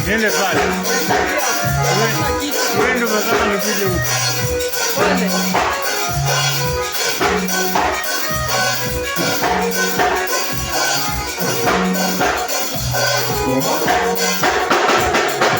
Niende pale. Wewe ndio unataka nipige huko. Pole. Thank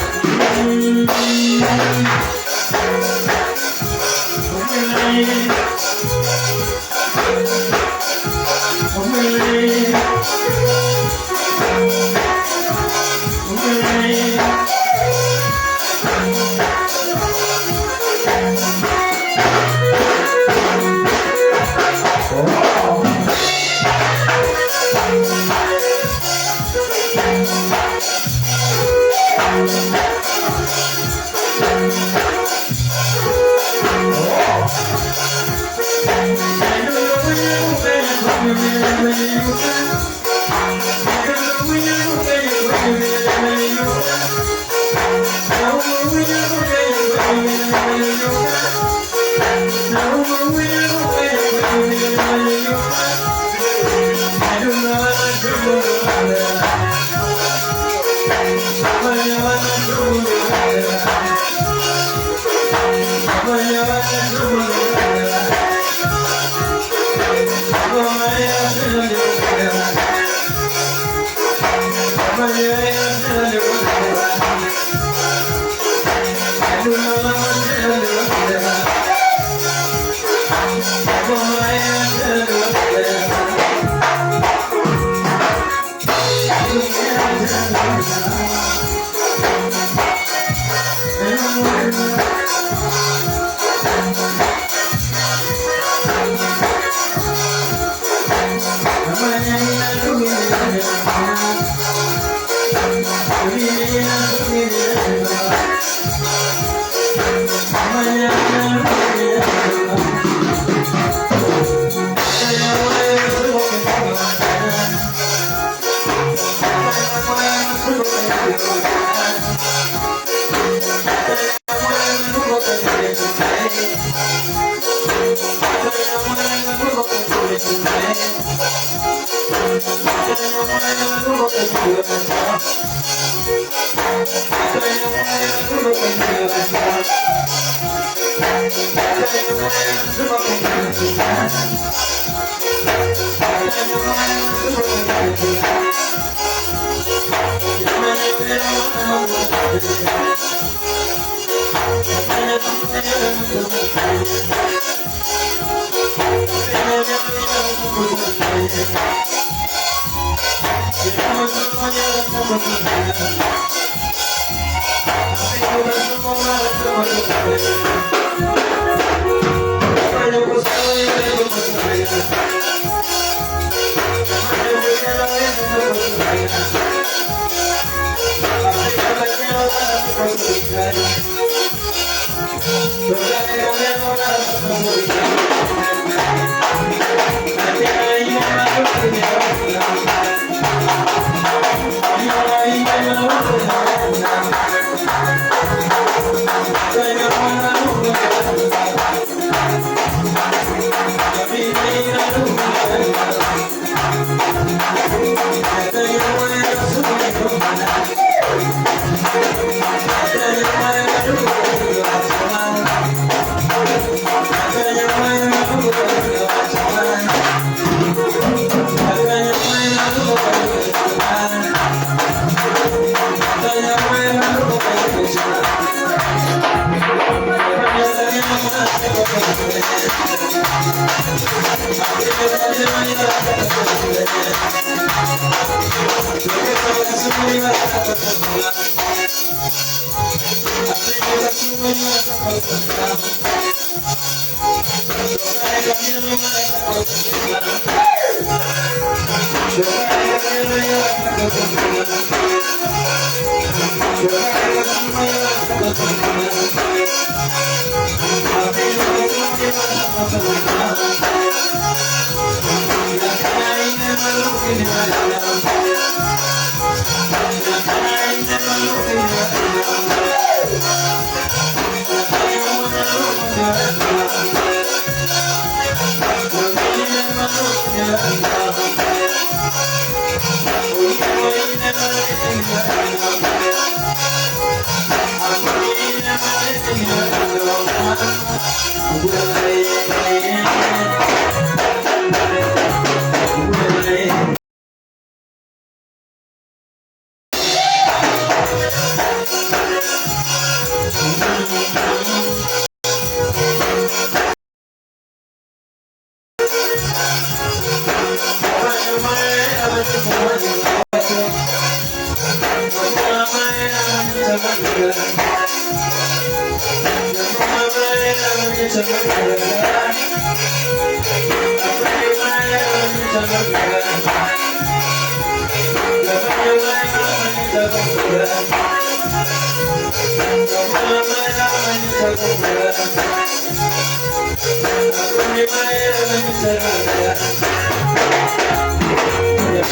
you.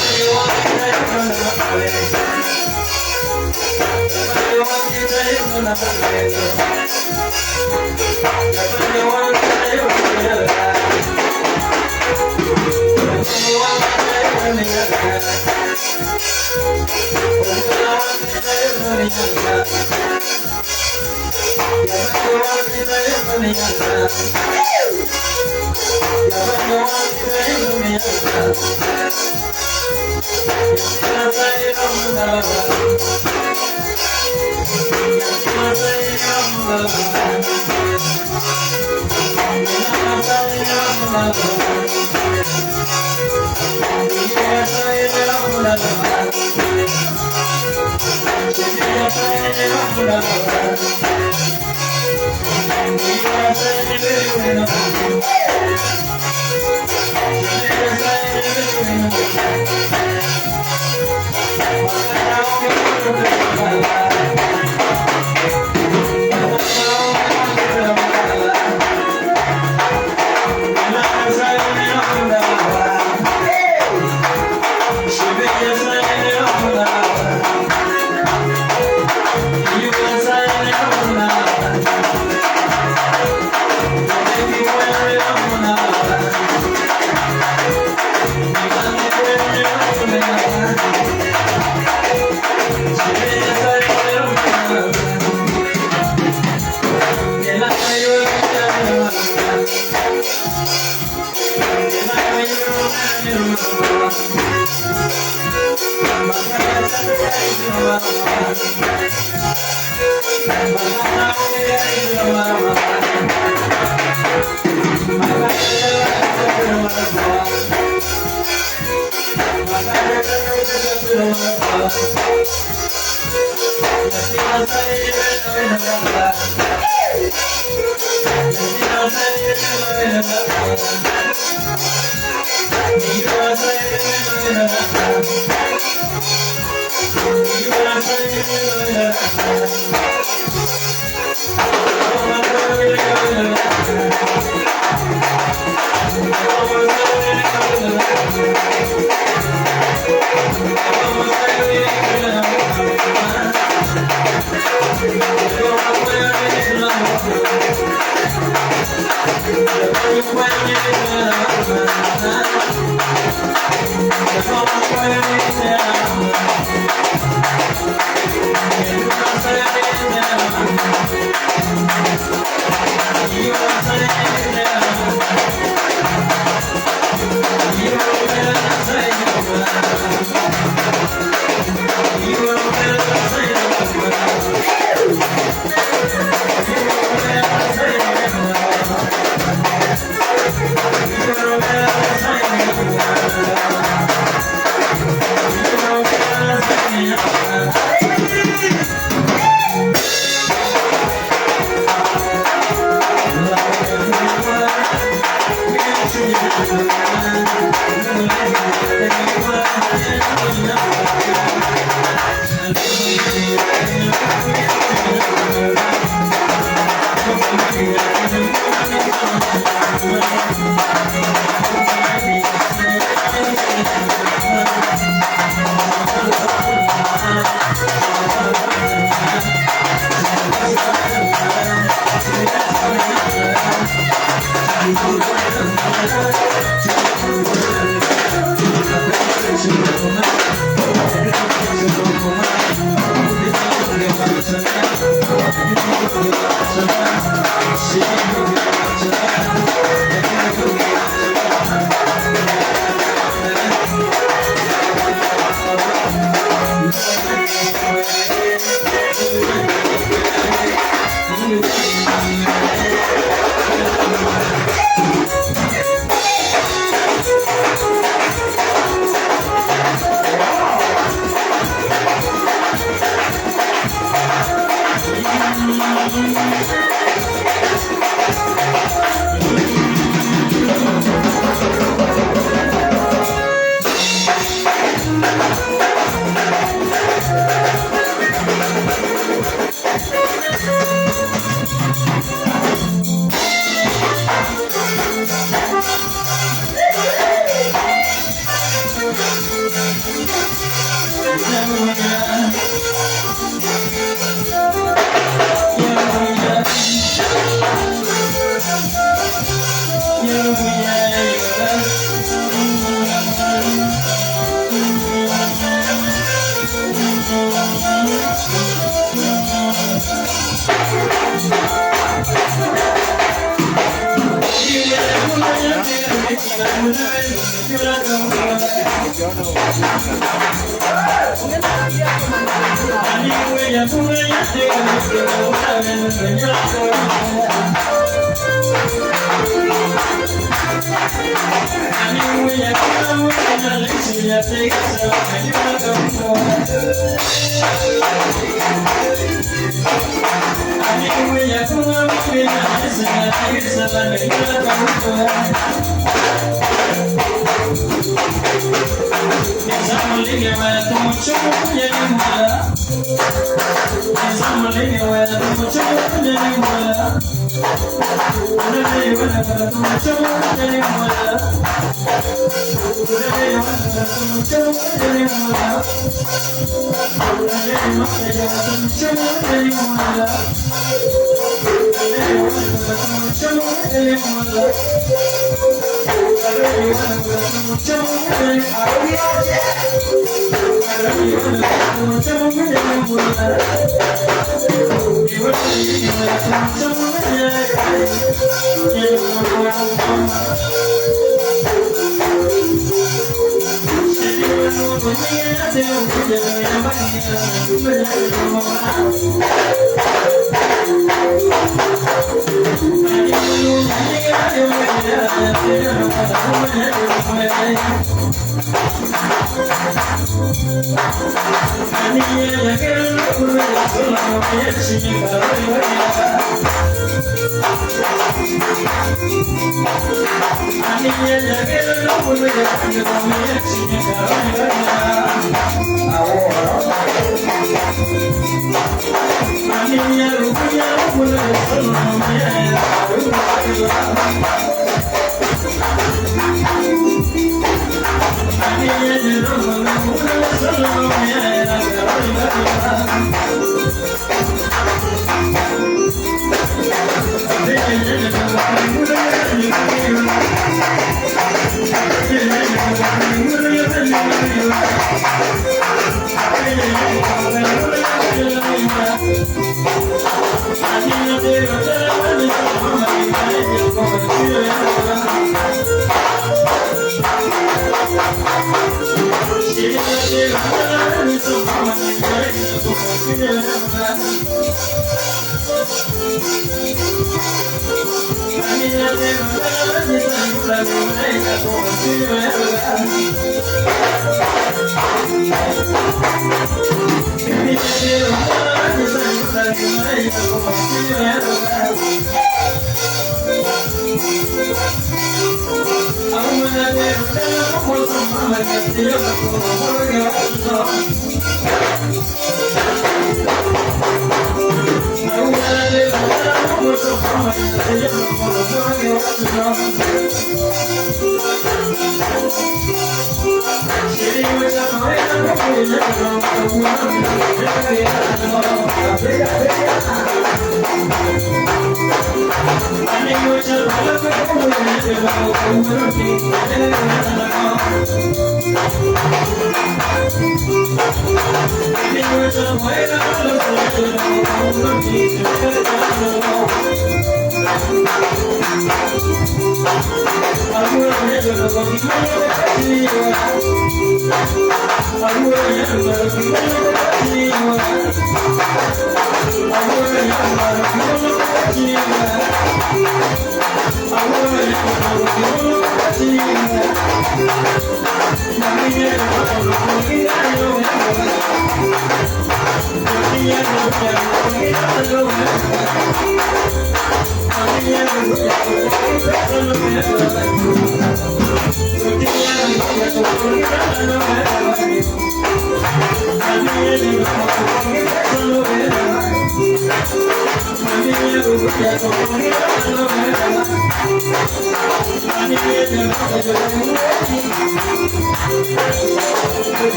Yeah. Thank you.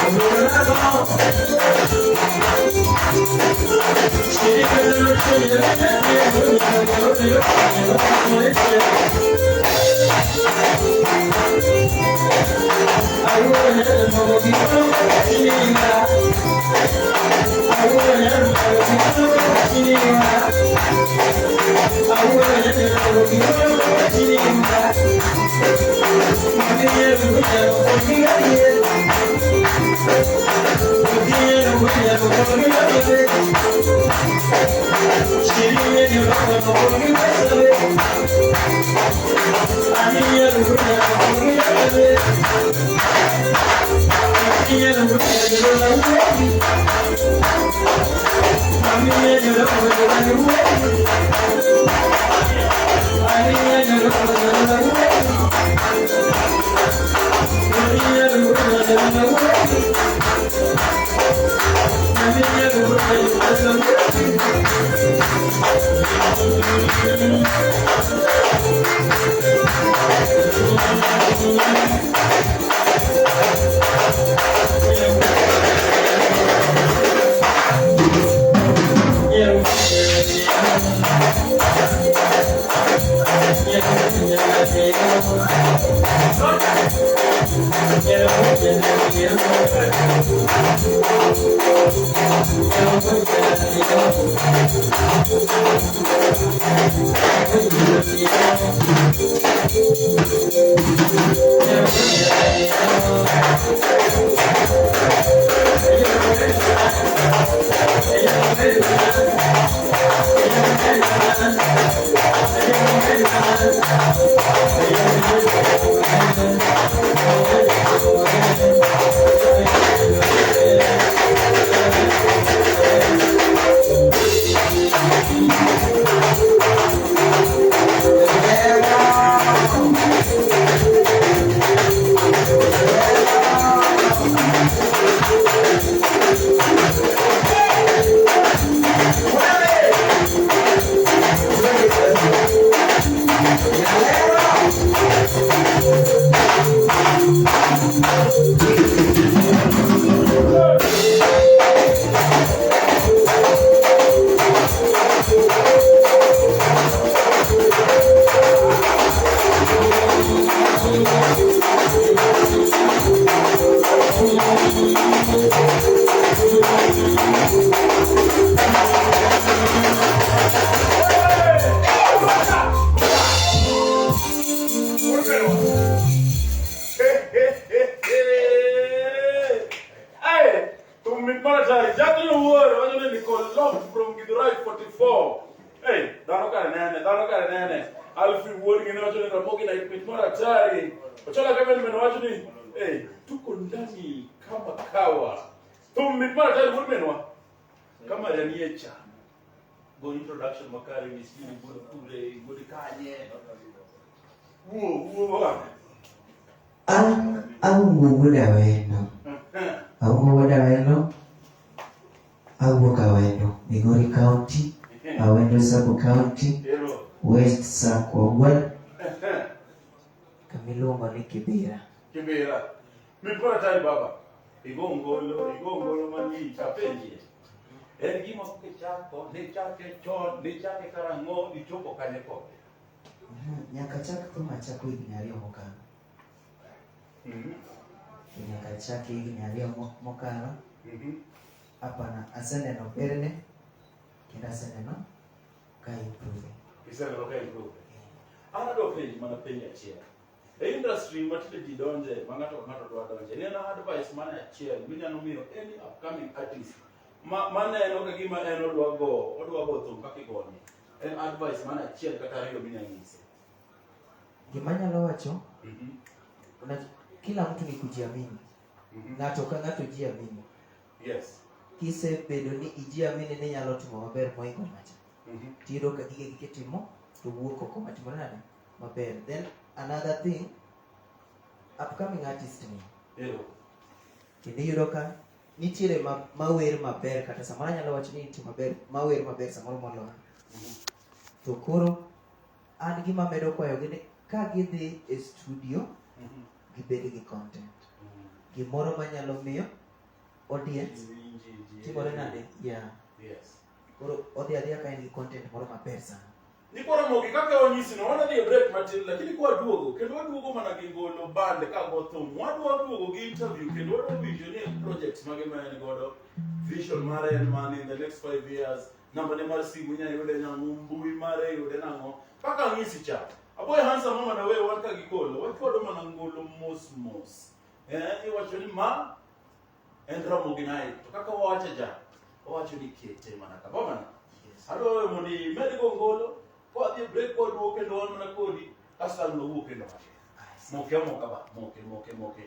Awuok awuok Awendo, Migori County, Awendo Sub County, West Sakwa Ward, kamiluongo ni Kibera. Kibera. Mipora tayari baba. Igongolo, igongolo mani apenjie. En gima kichako, ne chake chon, ne chake karang'o, ichopo kanye kode. Nyaka chak thum achako higni ariyo mokalo. Nyaka chak higni ariyo mokalo. Hapana, aseneno berne kendo aseneno ka improve. Iseneno ka improve. An adwa penji mana penjo achiel. E industry ma tinde ji donje, ma ng'ato ka ng'ato dwa donje, en advice mane achiel minyalo miyo any upcoming artist ma maneno ka gima en odwa go thum kaka igoni. En advice mane achiel kata ariyo minyalo nyise? Gima anyalo wacho, kila mtu ni kujiamini. Ng'ato ka ng'ato jiamini. Yes. Kisebedo ni ijiamini ni inyalo timo maber mohingo macha. Tiyudo ka gige kitimo to wuok oko matimo nade? Maber. Then another thing, upcoming artist ni. Kendo iyudo ka nitiere mawer maber kata samoro anyalo wacho ni nitie maber mawer maber samoro moloyo. To koro an gima medo kwayogi ni ka gidhi e studio gibed gi content. Gimoro manyalo miyo audience Ji winji, ji timore nade, yeah. Yes. Koro odhi adhiya ka en gi content moro maber sana. Nikoro mogi kaka wanyisi no wana dhi e break matin, lakini kwa duogo kendo waduogo mana gi ngolo band ka go thum, wadwa duogo gi interview kendo wadwa winjo ni projects mage ma en godo, vision mare en mane in the next 5 years, namba ne mar simu inya yude nang'o, mbui mare yude nang'o. Kaka ang'isi cha aboy hansa mama na we wan ka gi golo wachwado mana ngolo mos mos, iwacho ni ma en Ramogi Night, to kaka wawacho ja wawacho ni kete mana ka bomana. Yes. Adwa weyo mondo imed go ngolo kwadhi e break, kwaduogo kendo wan mana kodi kasto ang' nowuok kendo moke amoka ba moke moke moke.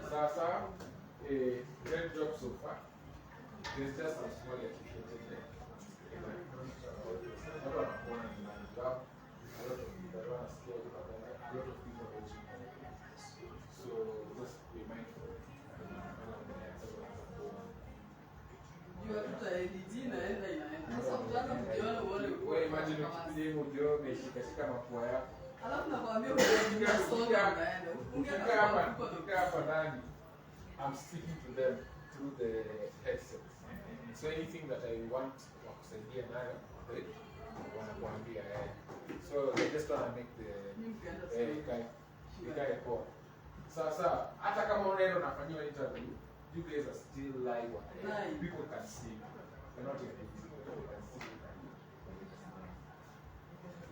Sasa, great job so far. There's just some small educated watu wanakuona ni nani. You have a lot of people, wanasikia a lot of people watching you. So just be mindful. Wewe imagine ukipiga hivyo ujione umeshikashika mapua yako. Alafu nakwambia unasonga unaenda. Ukikaa hapa ndani, I'm speaking to them through the headsets. So anything that I want wakusaidia nayo, they wanakuambia eh. So they just wanna make the ikae poa. Sasa hata kama unaenda unafanyiwa interview, you guys are still live on air. Live. People can see you. You're not invisible. People can see you.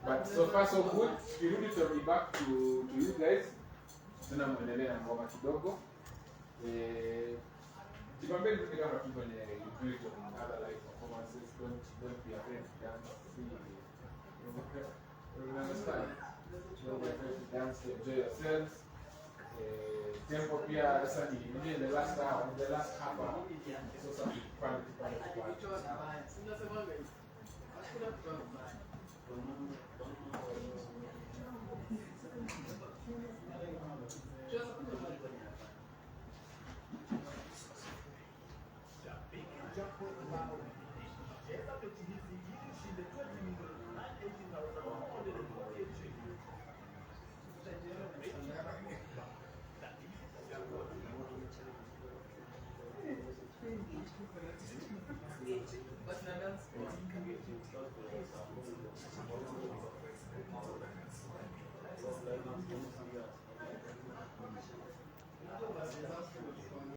But so far so good. Tukirudi tutarudi back to you guys. Tena muendelee na ngoma kidogo. Jibambeni tu kama tu kwenye you do it on other live performances. Don't be afraid to dance. See, you understand? Don't be afraid to dance, to enjoy yourselves. Tempo pia sasa ni in the last hour, in the last half hour. So sasa tupande tupande tupande. Unasemanga hivi. Hakuna kutoa vibaya. Tuanze kunywa maji. But na dance poa.